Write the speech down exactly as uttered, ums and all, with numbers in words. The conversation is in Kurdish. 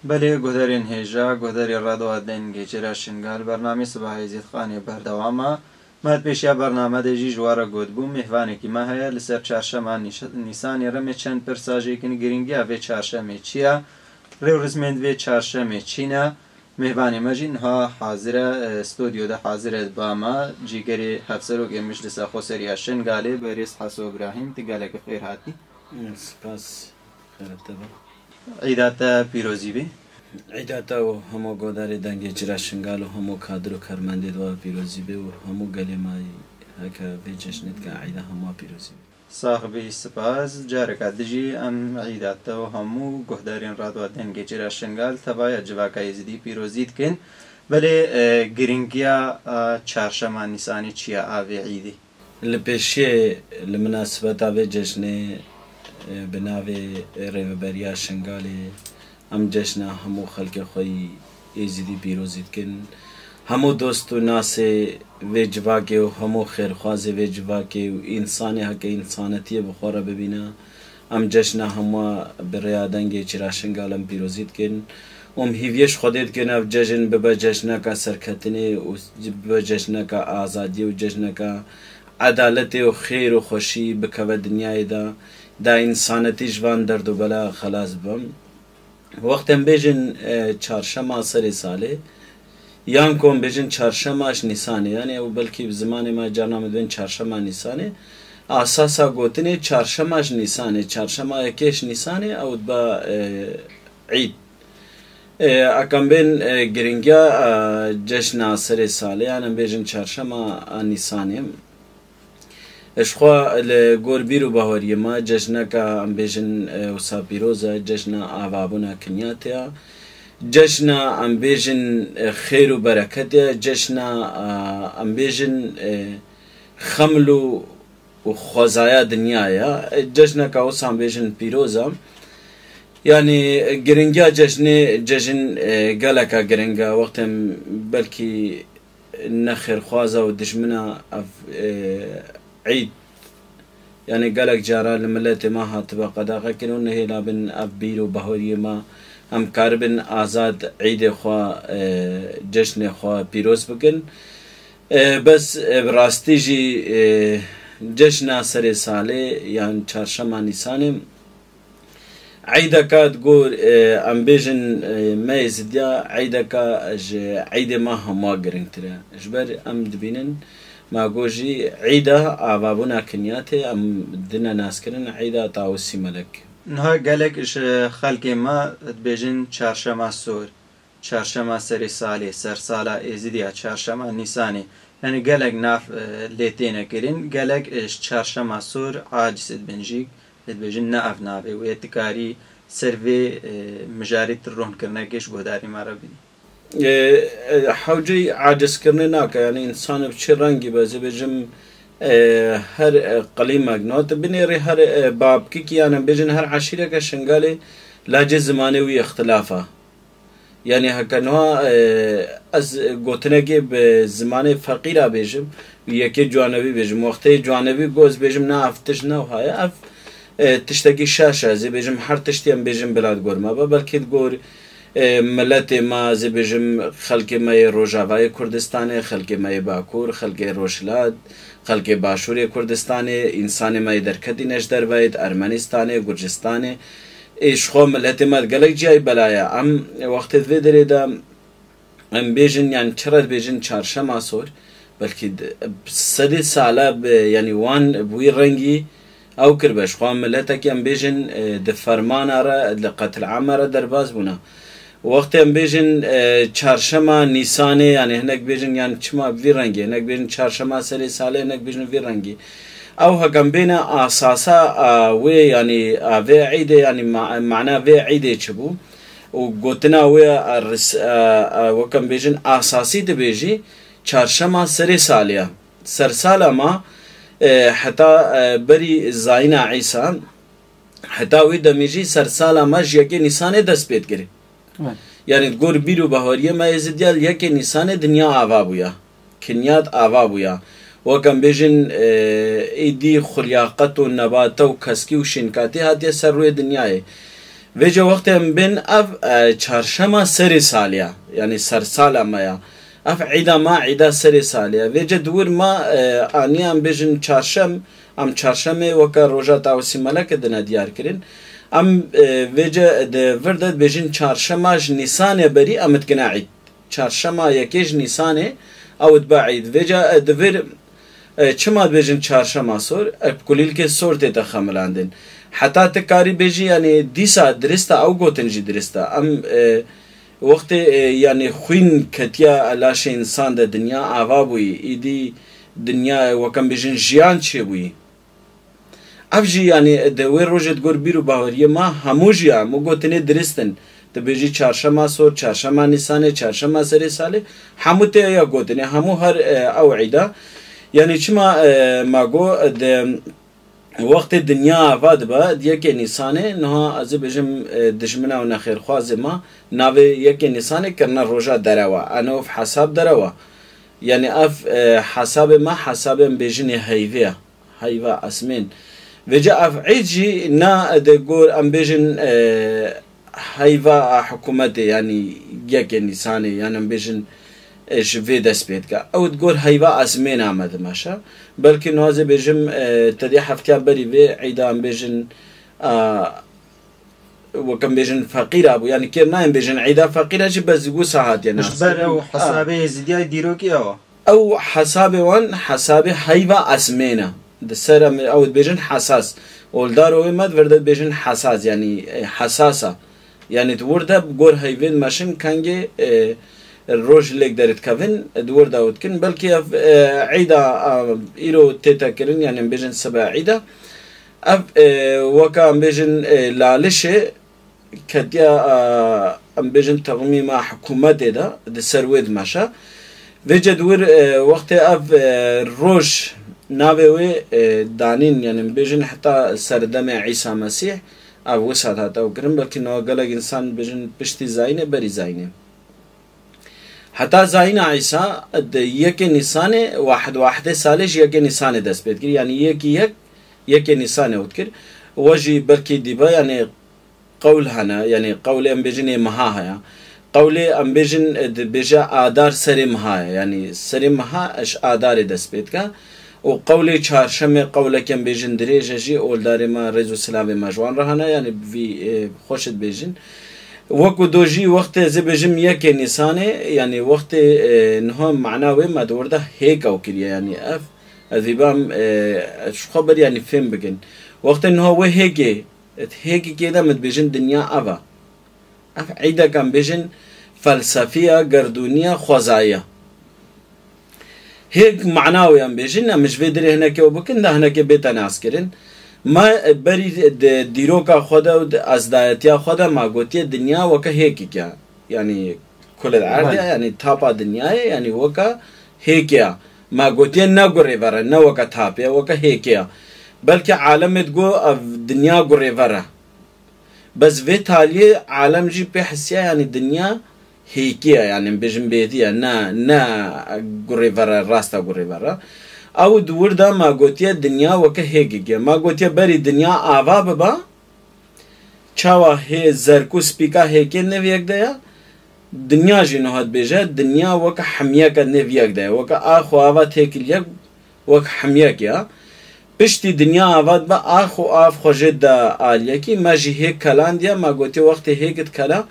Belê guhdarên hêja, guhdarê Radwa Dengê Çêra Şingal, bernamê Siba Hêzîd Xanê berdewam e. Me di pêşiya bername de jî ji we re gotibû, mêvanekî me heye li ser çarşema Nîş-, Nîsanê re me çend pirsa jê kin, girîngiya vê çarşemê çi ye? Rêwrizmên vê çarşemê çi ne? Mêvanê me jî niha hazir e, e, stûdyo de hazir e ba me, cîgerê Hevserokê Meclisa Xweseriya Şingalê, berêz Heso Îbrahîm, tu gelekî xêr hatî. Spas. Xêr te be. Îda te pîrozî be. Îda te û hemû godarê Dengê Çira Şingal û hemû kadir û karmendê di we pîrozî be û hemû gelê me heke vê cejnê dike, îda hemû pîrozî be. Sax bî, spas. Careka din jî em îda te û hemû guhdarên Radwa Dengê Çira Şingal tevaya civaka Êzidî pîrozî dikin. Belê, e, girîngiya, e, çarşema Nîsanê çi ye a vê îdî? Li pêşiyê li minasibeta vê cejnê, e, bi navê Rêveberiya Şingalê em cejna hemû xelkê xwe yî Êzidî pîrozî dikin. Hemû dost û nasê vê civakê û hemû xêrxwazê vê civakê û însanê heke însanetiyê bi xwe re bibîne, em cejna hemû bi rêya Dengê Çira Şingal em pîrozî dikin. Û em hîviyê ji Xwedê dikin ev cejn bibe cejneka serketinê û bibe cejneka azadiyê û cejneka edaletê û xêr û xweşî bikeve dinyayê de, da însanetî ji van derd û bela xelas bibe. Wextê em bêjin, e, çarşema serê salê, yan ku em bêjin çarşema ji Nîsanê, yanî ew belkî bi zimanê me carna em dibên çarşema Nîsanê, asasa gotinê çarşema ji Nîsanê, çarşema yekê ji Nîsanê ew dibe, e, îd. E, eka em bên, e, giringiya, e, cejna serê salê, yan em bêjin çarşema a Nîsanê. Ji xwe li gor bîr û baweriyê me cejneka em bêjin, e, wisa pîroz e, cejna avabûna Kinyatê ye. Cejna em bêjin, e, xêr û bereketê ye, cejna, e, em bêjin, e, xeml û, û xwezaya dinyayê ye. E, cejneka wisa em bêjin pîroz e. Yanî, e, giringiya cejnê, cejin, e, geleka giring e. Wextê em belkî nexêrxwaza û dijmina ev, e, îd, yanî gelek cara li miletê me hatibe qedexekirin û nihêla bin ev bîr û baweriyê me, em karibin azad îdê xwe, e, cejnê xwe pîroz bikin. E, bes, e, bi rastî jî, e, cejna serê salê yan çarşema Nîsanê, Eydeka di gor, e, em bêjin, e, me Êzidiya, eydeka ji eydê me hema giringtir e. Ji ber em dibînin, me got jî eyda avabûna Kinyatê, em dine naskirin eyda Tawusî Melek. Niha gelek ji xelkê me dibêjin çarşema sor. Çarşema serê salê, sersala Êzidiya, çarşema Nîsanê. Yanî gelek nav, e, lê têne kirin, gelek, e, ji çarşema sor aciz dibin jî, dibêjin ne ev navê wê, dikarî ser vê, e, mijarê tu ronkirinekê ji guhdarê me re bidî. E, e, hewceyî acizkirinê nake, yanî însan bi çi rengî be, ez ê bêjim, e, her, e, qilîmek, no, tu binêrî her, e, babkikî, yanî bêjin her eşîreke Şingalê lacê zimanê wî ixtilaf e. Yanî heke niha, e, ez gotinekê bi zimanê feqîra bêjim û yekê Cuanevî bêjim. Wextê Cuanevî got ez bêjim na ev tişt ne wiha ye. Ev, e, tiştekî şaş e. Ez ê bêjim her tiştî em bêjin bila di gor me be. Belkî di gor, e, miletê me, ez ê bêjim xelkê me yê Rojavayê Kurdistanê, xelkê me yê Bakur, xelkê Rojhilat, xelkê Başûrê Kurdistanê, însanê me yê derketîne ji derveyê, di Ermenistanê, Gurcistanê, Ê, ji xwe miletê me di gelek ciyayî bela ye. Em wextê di vê derê de em bêjin, yanî çi re dibêjin çarşema sor, belkî di-, sedê sala bi, yanî wan bi wî rengî ew kiribe. Ji xwe miletekî em bêjin, e, di fermana re, di qetilama re derbas bûne. Wextê em bêjin, e, çarşema Nîsanê, yanî hinek bêjin, yanî çima bi vî rengî, hinek bêjin çarşema serê salê, hinek bêjin vî rengî. Ew heke em bêne asasa, a, wê, yanî, a, vê eydê, yanî ma-, mana vê eydê çi bû? Û gotina wê, a, ris-, a, a, weke em bêjin asasî dibêjî, çarşema serê salê ye. Sersala ma, e, heta, e, berî zayîna Îsa, heta wî demî jî sersala me ji yekê Nîsanê dest pê dikirî. Evet. Yanî di gor bîr û baweriyê me Êzidiya li yekê Nîsanê dinya ava bûya. Kinyat ava bûya. Wek em bêjin, e, êdî xulyaqet û nebate û keskî û şînkatî hatiye ser rûyê dinyayê. Vêce wextê em bên ev, e, çarşema serê salê ya, yanî sersala me ya. Ev îda ma, îda serê salê ya. Vêce di wir ma, e, aniye em bêjin çarşem, em çarşemê weke roja Tawusî Meleke dine diyar kirin. Em, e, vêce di vir de dibêjin çarşema ji Nîsanê berî em dikine îd. Çarşema yekê ji Nîsanê ew dibe îd. Vêca, e, di vir, e, çima dibêjin çarşema sor? E, bi kulîlkê sor tête xemilandin. Heta tu karî bêjî, yanî dîsa dirist e, ew gotin jî dirist e. Em, e, wextê, e, yanî xwîn ketiya laşê însan de dinya ava bûyî, îdî dinya, e, wek em bêjin jiyan çêbûyî. Ev jî, yanî, di wê rojê di gor bîr û baweriyê ma hemû jî ya, hemû gotinê dirist in. Tu bêjî çarşema sor, çarşema Nîsanê, çarşema serê salê, hemû tê ya gotinê, hemû her, e, ew îda. Yanî çima, e, ma got, e, di wextê dinya ava dibe, di yekê Nîsanê, niha ez ê bêjim, e, dijmina û nexêrxwazê ma navê yekê Nîsanê kirine roja derewa. Ene ev hesab derewa. Yanî ev, e, hesabê me, hesabê em bêjinê heyvê ya. Heyva esmên. Vêca ev îd jî na de gor em bêjin, e, heyva a hikûmetê, yanî yekê Nîsanê, yanî em bêjin, e, ji vê dest pê dike. Ew di gor heyva esmên a me dimeşe. Belkî nihazê bêjim, e, te dê heftiya berî vê îda em bêjin, a, wek em bêjin feqîra bû. Yanî kêr nayên bêjin îda feqîra jî, bes wisa hatiye nas. Ji ber ew hesabê Êzidiyayê dîrokî ew e. Ew hesabê wan hesabê heyva esmên e. Di ser em ew dibêjin hesas. Oldaro wê me di vir de dibêjin hesas, yanî, e, hesasa. Yanî di wir de bi gor heyvên meşin kengê, e, roj lêk derdikevin, di wir de ew dikin. Belkî ev, e, îda, a, îro tête kirin, yanî em bêjin sibe îda. Ev, e, weka em bêjin, e, lalişê ketiya, e, em bêjin texmîma hikûmetê de di ser wê dimeşe. Vêce di wir, e, wextê ev, e, roj navê wê, e, danîn, yanî em bêjin heta serdemê Îsa Mesîh, ev wisa hate ew kirin, belkî niha gelek însan bêjin piştî zayînê, berî zayînê. Heta zayîna Îsa di yekê Nîsanê, wahid wahidê salê ji yekê Nîsanê dest pê dikir. Yanî yekî yek, yekê Nîsanê ew dikir. We jî belkî dîba, yanî qewl hene, yanî qewlê em bêjin ê meha heye. Qewlê em bêjin, e, dibêje adar serê meha ye. Yanî serê meha ji adarê dest pê dike. Û qewlê çarşemê qewlek em bêjin dirêj e jî, oldarê me rêz û silavê me ji wan re hene, yanî bi vî, e, xweş dibêjin. Wek û do jî wextê ez ê bêjim yekê Nîsanê, yanî wextê, e, niha mana wê me di wir de hêk ew kiriye, yanî ev, ez vî bam, e, ji xwe ber yanî fêm bikin. Wextê niha wê hêkê, hêkekê de me dibêjin dinya ev e. Ev îdek em bêjin felsefiya, gerdûniya, xwezaya. Hêk mana wê em bêjin, em ji vê dirê hinekê ew bikin, da hinekê bête naskirin. Me berî di dîroka xwe de û di ezdayetiya xwe de ma gotiye dinya weke hêkek e. Yanî kulel erd e, Belê. Yanî tapa dinyayê, yanî weke hêkê ye. Ma gotiye ne gurê ver e, ne weke tapê ye, weke hêkê ye. Belkî alemê digo ev dinya gurê ver e. Bes vê taliyê alem jî pê hisiya, yanî dinya hêkî ye, yanî em bêjin bêdî ye, ne, ne gurê ver e, rasta gurê ver e. Ew di wir de ma gotiye dinya weke hêkek e. Ma gotiye berî dinya ava biba, çawa hê zerk û spîka hêkê nêv yek de ye, dinya jî niha dibêje, dinya weke hemiyeke nêv yek de ye. Weke ax û ava têkil yek, wek hemiyek ya. Piştî dinya ava dibe, ax û av xwe jê da aliyekî, me jî hêk kelandiya, me gotiye wextê hêk dikela,